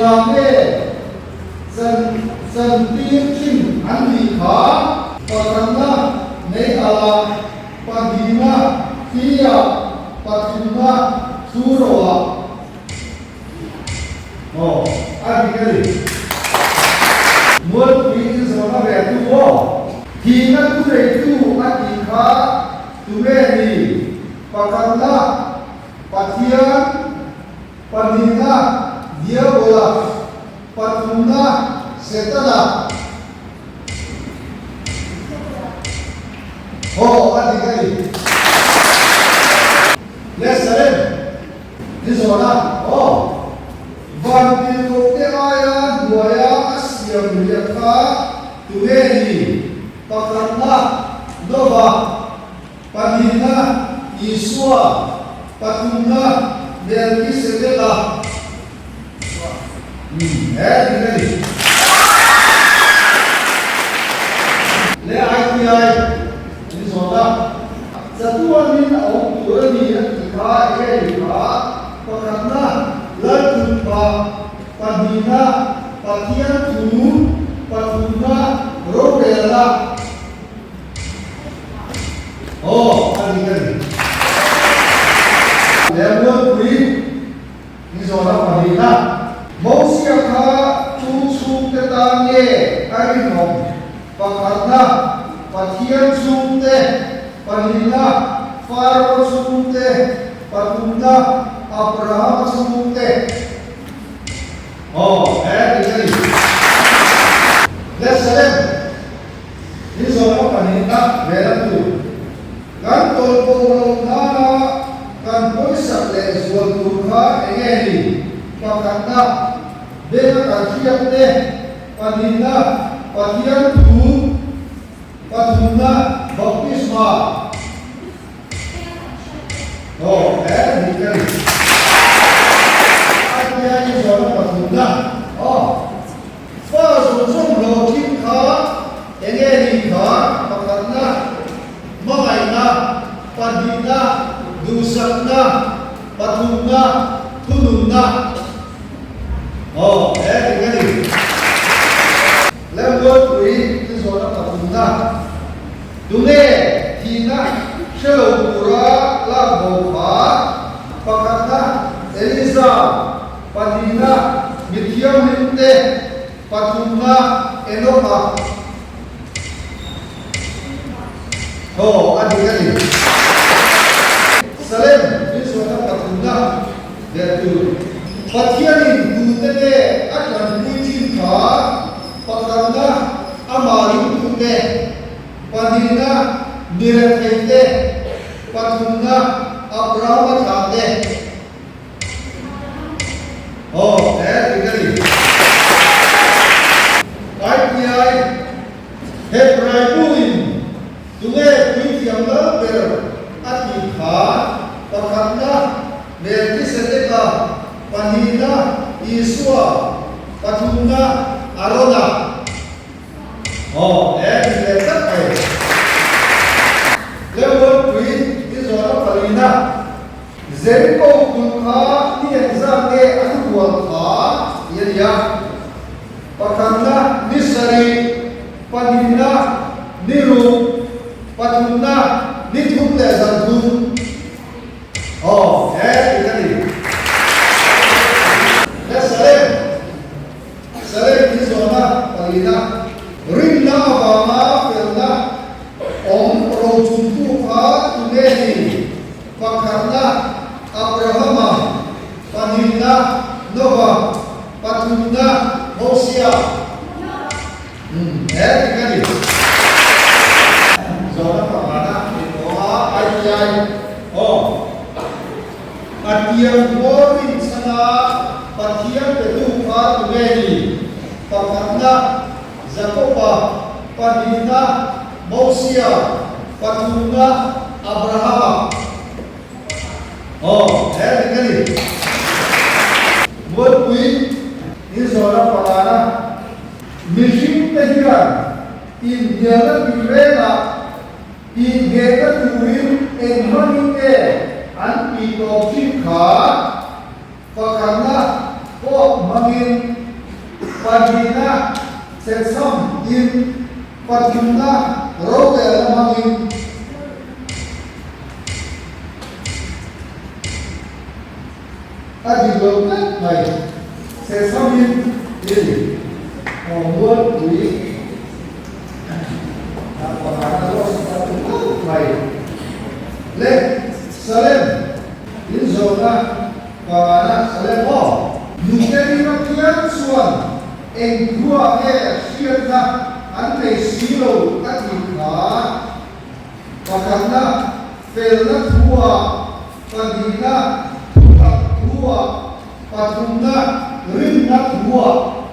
Engah nge chan chantir thin an nih kha? Pakhatna nei alah, pahnihna thliah, pathumna thuroah. Aw, a dik a ni. Mualpui in zawhna ve tu aw. Thihna thu neitu a tih kha tunge ni? Pakhatna Pathian, pahnihna Diabola, pathumna Setana. Aw, a dik a ni. Le Salem. Ni zawhna, Aw, van tirhkohte aia hnuaia a siam riah kha tunge ni? Pakhatna, Nova, pahnihna, Isua, pathumna, Melkisedeka. Umm, he dik a ni. Le ITI, ni zawhna. Chatuanin a awm tur a ni a tih kha enge ni kha? Pakhatna, Lalthutpha, pahnihna, Pathian thu, pathumna, rorelna. Aw, a dik a ni. Lehmualpui ni zawhna pahnihna. Mosia kha tu chhungte tan nge a rinawm? Pakhatna, Pathian chhungte, pahnihna, Faro chhungte, pathumna, Abrahama chhungte. Aw, he dik a ni. Jerusalem, hi zawhna pahnihna vela tur. Kan tawlhpawh loh nana kan pawisak leh zual tur kha enge ni? Pakhatna, Benga kan hriat te, Pahnihna, Pathian thu, pathumna, baptisma. Aw, he dik a ni. Pathian i zawhna pathumna, aw, fa zawng zawng hlawhtling kha enge ni kha? Pakhatna, hmangaihna, pahnihna, duhsakna, pathumna, thununna. Aw, he dik a ni. Lembualpui i zawhna pathumna, Tunge thihna hre lo tura lak bo kha? Pakhatna, Eliza, pahnihna, mithianghlimte, pathumna, Enoka. Aw, a dik a ni. Salem min zawhna pathumna leh tur. Pathianin tute nge a tanpui thin kha? Pakhatna, amah ringtute. Pahnihna, miretheite. Pathumna, Abrahama thlahte. Aw, he dik a ni. ITI Hebrai buin tunge puithiam lal ber a tih kha pakhatna Melkisedeka, pahnihna Isua, pathumna Arona. Aw, he dik leh tlat mai. Leuanpui i zawhna palina. Jericho kulh kha ni engzat nge an hual kha tih a ni a, pakhatna ni sarih, pahnihna ni ruk, pathumna ni thum leh zan thum. Aw, he dik a ni. He Salem, Salem hi zawhna palina, rinna avanga felna awm rochungtu kha tunge ni? Pakhatna, Abrahama, pahnihna, Nova, pathumna, Mosia. Umm, he dik a ni. Zawhna pakhatna inawm a, ITI, aw. A tiang hmawr rinchhana Pathian petu kha tunge ni? Pakhatna, Jakoba, pahnihna, Mosia, pathumna, Abrahama. Aw, he dik a ni. Mualpui inzawhna pangana mihringte hian inhnialna tinrengah inghehna turin eng hmangin nge an tih tawp thin kha? Pakhatna, Pope hmangin. hmangin, pahnihna chhechham in, pathumna rorelna hmangin. A dik lo tlat mai. Chhechhamin i mualpui a pakhatna loss a ti tlat mai. Le Salem inzawhna pangana Salem aw. Nute Pathian chuan eng thua nge hriatna an nei si lo a tih kha pakhatna felna thua Pahnihna, thutak thuah, pathumna, rinna thuah.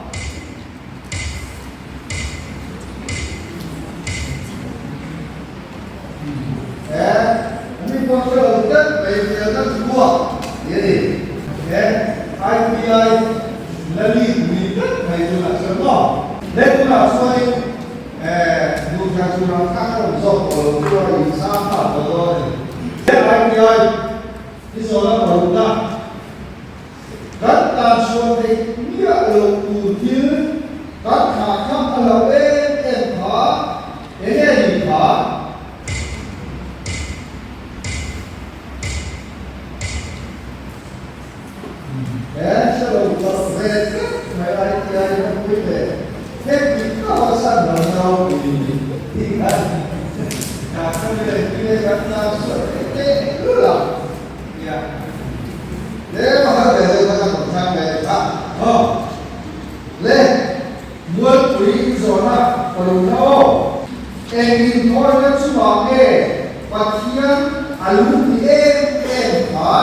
He mi pawh hre lo tlat mai felna thuah tih a ni. He IPI la lead ni tlat mai tunah chuan maw? He tunah chuanin Duhthlan tur ang kha ka rawn zawk tawh lo chu a inzam ta tawh dawn a ni. IPI hi zawhna parukna kan tan chhuah theih miah loh tur thil kan thlah kham a lo em em kha enge ni kha? He hre lo tak ve tlat mai ITI ropui leh heti taka san lo naupui hi kan kan leh tia kan tan sual theih teh lul a nia. Tlem a har ve deuh kha kan rawn chang ve kha aw. Le Mualpui inzawhna parukna aw. Eng inthawina chungah nge Pathian a lungti em em kha?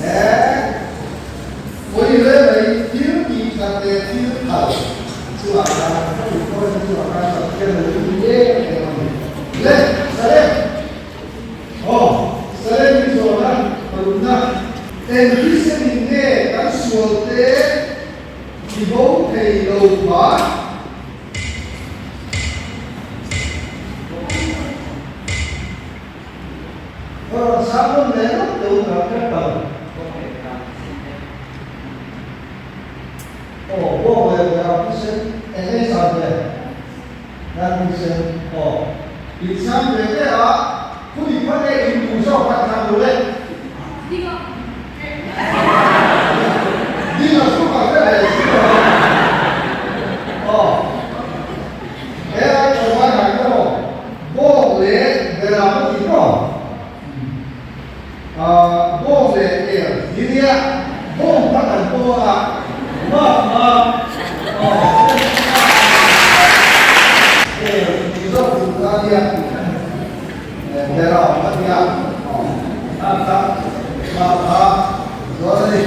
He pawi hle mai thil tih that leh thil phal chungah khan ka inthawina chungah khan Pathian a lungti em em a ni. Le, Salem! Aw, Salem inzawhna parukna. Eng thisen in nge kan sualte tibo thei lo kha? Ka rawn sang rawn leh rawt teh u ka capital. Aw, bawk leh berah thisen eng ei zan ve? Kan thisen aw. In sang ve ve a, khumi khaw nge in duh zawk kan thlang lo le. Dinga. Dinga chu ka hre ve si lo a. Aw. He lai tawng ai han emaw bawk leh beram a ti maw? Aaa bawk leh er hi nia bawng kha kan pawn a map ma aw er tih zawk duh kha nia beram a tia aw a kha map kha dawn a ni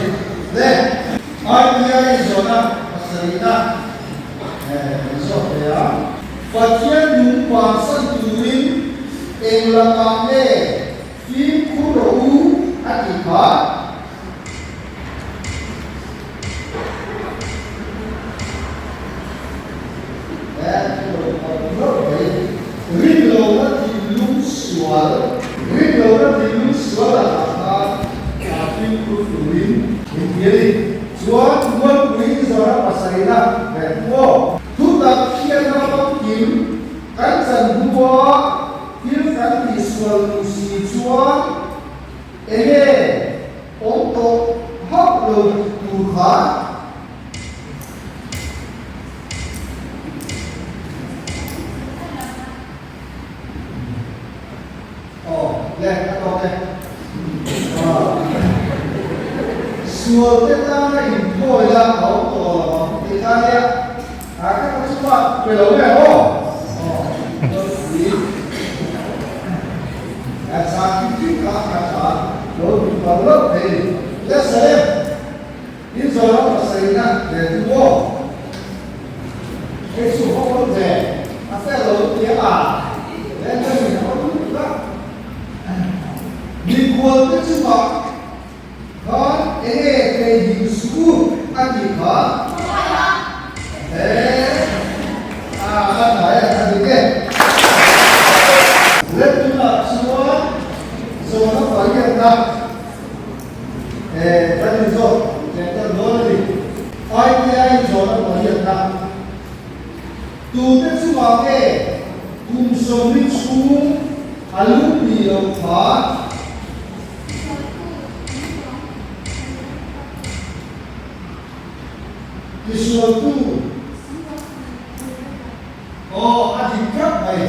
le. IPI zawhna pasarihna kan zawk ve a. Pathian nung bansan turin eng lakah nge fimkhur rawh u a tih kha. He thil mai rinlohna thinlung sual, rinlohna thinlung sual lakah khan fimkhur turin min ti a ni. Chuan Mualpui Zawra pasarihna ve thu aw. Thutak hriatna famkim kan chan hnua thil kan tihsual duh si chuan enge awm tawh hauh lo tur kha. Aw le a tawk e. Sual te tana inphawi la a awm tawh lo ang tih kha nia. A ka ka chu a pe lo nge aw. Aw tawlpui a chang kim kim kha a tha lo duh palh loh thei ni. Le Salem. In zawhna pasarihna ve tu aw. Hei chu haw awm ve a fel lo tia a leng deuh in a awm lutuk a. Mikhual te chungah khan enge thei ding suh u a tih kha. He a a hnai a dik e. Let tunah chuan. pariatna kan inzawt leh tan dawn a ni. ITI zawhna pariatna tute chungah nge kum sawmli chhung a lungni loh kha? Tisualtu Aw a dik tlat mai.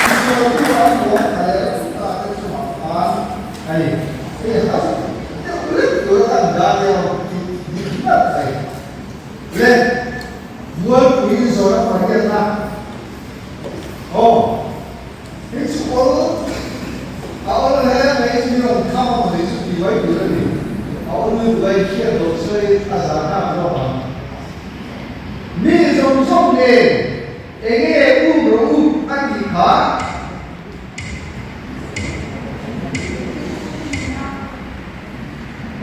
Tisualtu an ruang kha leh a ta te chungah khan hei hei hau deuh lek tur a kan dah deuh ang tih dik tlat mai. Le Mualpui zawrh a pariatna aw. Hei chu awl a awl hle mai chu mi rawn kham a mawni chu tih mai tur a ni. A awl lutuk a inhriat loh sawi a zah nghak zawk ang. Mi zawng zawng nen enge um rawh u a tih kha.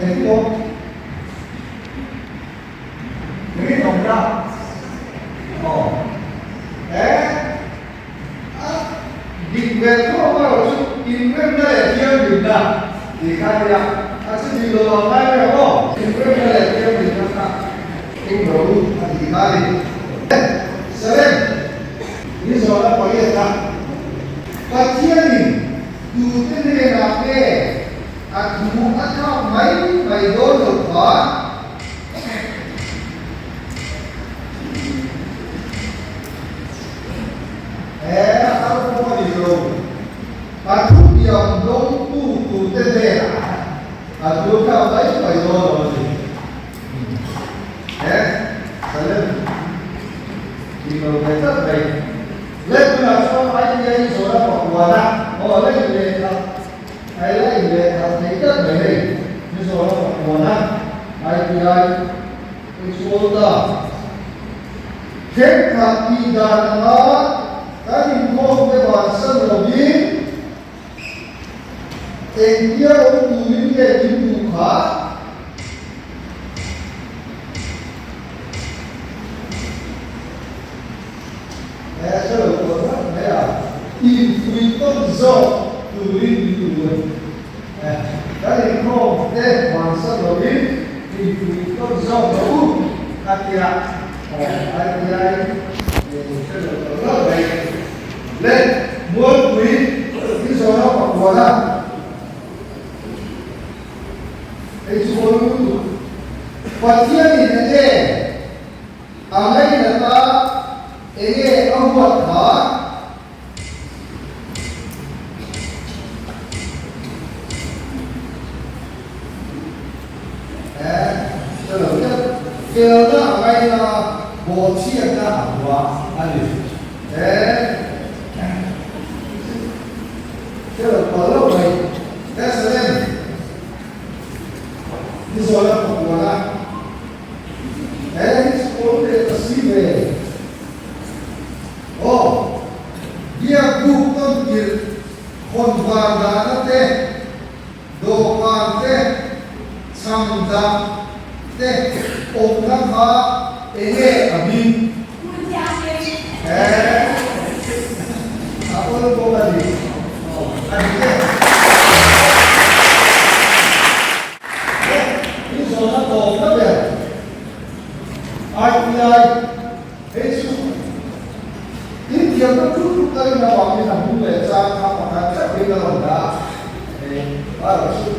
Engpawh rinawmna aw he. A dik ve tho erawh chu inremna leh thianghlimna tih kha nia, a chu dik lo ang ngai mai ang aw. Inremna leh thianghlimna kha eng ro a tih kha a ni. Salem, ni zawhna pariatna, Pathianin tute hnenah nge a thu a thlak mai mai dawn lo kha? He a kal pawh a ni lo. A thutiam dawngtu turte hnenah a tur kha mai mai dawn lo a ni. He Salem tih lo ve tlat mai. Leh tunah chuan ITI zawhna pakuana aw la in leh khalh ai la in leh khalh thei tlat mai hei ni zawhna pakuana ITI Insual ta. Thenkhat tih dan anga kan inkhawm te vansan lovin engtia awm turin nge min duh kha? He hre lo tur ngat mai a, infuih tawn zawk turin min duh a ni. Kan inkhawm te vansan lovin infuih tawn zawk lo u a tia ITI hre lo tur ngat mai. Le Mualpui i zawhna pakuana hei chu awl lutuk Pathianin enge A ngainat a, enge a huat kha? He hre lo deuh. Felna a ngaina a, bawhchhiatna a hua a ni. He hre lo pal lo mai. He Salem, Mizoram pakuana. He hi chu pawl leh ta si ve. Aw, biak buk tawn tirh khawn var dahna te, dawhkan te, chhang dah te awmna kha enge a hming? He a awl bawk a ni. Aw, a ni e. He i zawhna tawpna ber ITI hei chu inthiamna ṭut ṭut ka rin avangin a hmung leh chang kha pakhat theuh hi ka lo dah a, erawh chu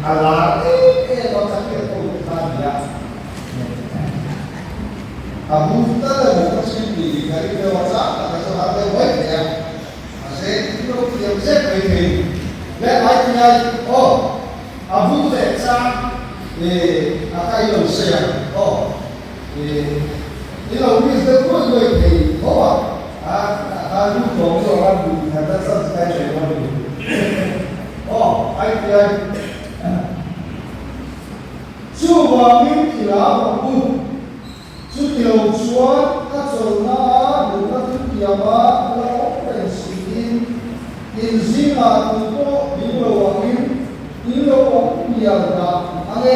a lar em em a ka hriat ho te kha a ni a, a hmung tal emaw ka chhui tih ka ring deuh a, chang tak a chu har deuh mai thei a. Mahse, i lo thiam zet mai thei le ITI aw a bung leh chang eh a kha i lo sawi ang aw eh i lo miss deuh nuai nuai thei tho a a a lu tawng zawk a bui khat a chance kai thei lo a ni aw ITI chuvangin i la ang u. Chutilo chuan a chawlhna a duhna thutiama la awm reng siin, in zingah tu pawh ding lo angin in lo awm mial dah ang e.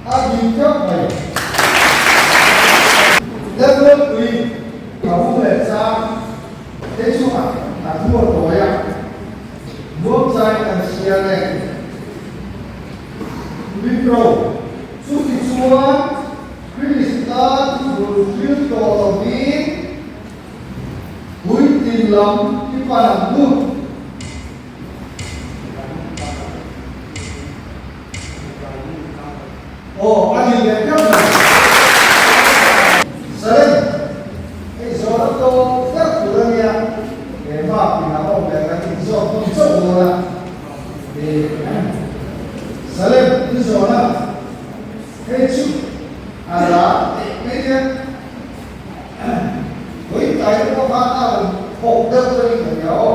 A dik khap mai. Lalruatpui, a hung leh chang. Hei chu a a thu a tawi a, muangchai kan chhiar e. Micro, Chuti chuan Krista thubul hril tawh lovin puitlin lam i pan ang u. Aw, a ni leh deuh mai. Salem, hei zawhna tawp ber tur a nia, he mark in a awm leh kan inzawm dawn chauh dawn a. Salem, i zawhna hei chu a lar teh mai nia. Vawi tlai te pawh khan a rawn thawk deuh chuan ka nia aw.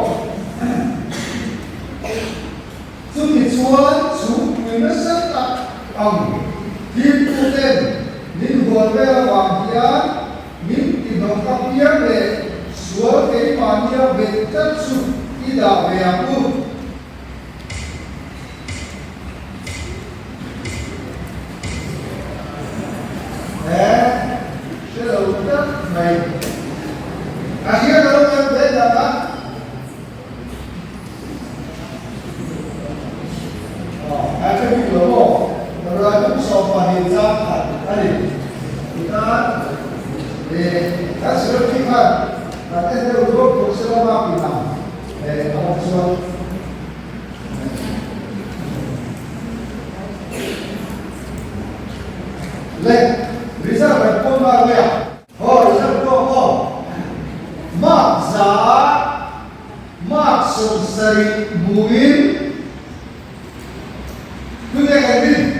Chumi chuan chhungpui nasa tak ang thiltuten min hual vel avang hian min tihnawk apiang leh sual keimahnia beih tlat chu i dah ve ang u. He hre lo tlat mai. A hriat lo kan ve tak a. A hre bik lo maw? Ralung 12 chang khat a ni. Titan kan secretary khan kan en deuh ruak tur se lama pinang. A awm chuan le result kan puang nghal mai a. Aw result puang aw. Mark za mark 70 hmuin tunge kan rin?